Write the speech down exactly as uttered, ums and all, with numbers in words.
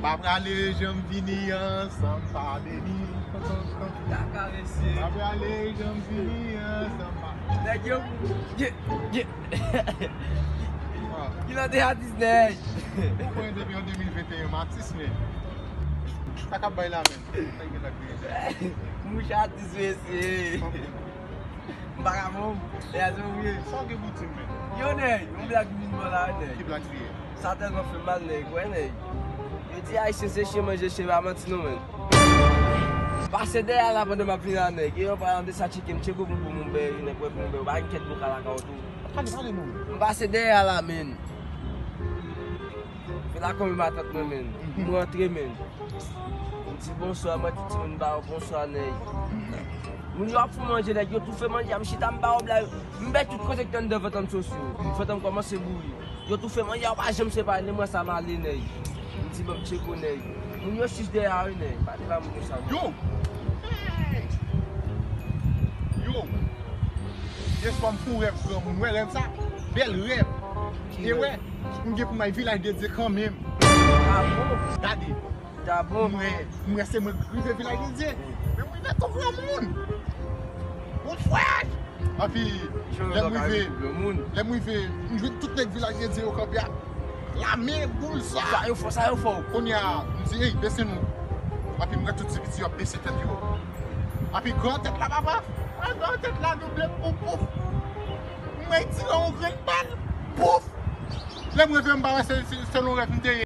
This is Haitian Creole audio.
Pa prale jan m vini an san m pa beni. Kaka mesye. Pa prale jan m vini an san m pa. Nèg yo, ye, ye. Kilòt de atis nèg. Ou konnen depi an de mil venteyen m atis, men sa k ap bay la menm. Sa k gen la kriye. Mouche atis mesye. M pa ka bon. E a se ou ye. Sa w gen pou di m, men? Yo nèg, yon blag vin bò la nèg. Ki blag li ye? Sa tèlman fè m mal nèg, wè nèg. Yo di ayisyen se chen manje chen, pa manti non menn. Pase dèyè la pandan m ap vin la nèg. E yon palan de sa tcheke m, tcheke pou pou moun bè, nèg wè pou moun bè, ou pa gen kèt vokal la ka w tou. Pale, pale non. M pase dèyè la menn. Fè la konbyen matant mwen menn. M rantre menn. M di bonswa, mwen di timoun ba yo bonswa nèg. Moun yo ap fè manje nèg, yo toufe manje a, m chita m ba yo blag. M bay tout kote k te anndan vant an m sot sou yo. Vant an m kòmanse bouri. Yo toufe manje a, yo pa janm separe, lè m wè sa m ale nèg. M di ban m tcheko nèg. Moun yo chich dèyè a wi nèg. Pa te ba moun yo sa non. Yo! Hey! Yo! Yèswa m fè yon rèv granmoun, wè rèv sa? Bèl rèv! E wè, m gen pou m al Vilaj de Dye kanmenm. Ah bon? Gade. Ta bon. M wè, m wè se mwen k rive Vilaj de Dye. Men m rive tou granmoun. Yon vwayaj! Anpi, lè m rive, lè m rive, m jwenn tout nèg Vilaj de Dye yo kanpe a. Lame, boul, sa. Sa yo fè, sa yo fè w? Kounye a, m di, ey, bese nou. Anpi, m wè tout ti piti yo ap bese tèt yo. Anpi, gran tèt la, papa. A, gran tèt la, double pouf, pouf. M wè tire yon grenn bal. Pouf! Lè m rive, m pa wè se, se, se yon rèv m te ye.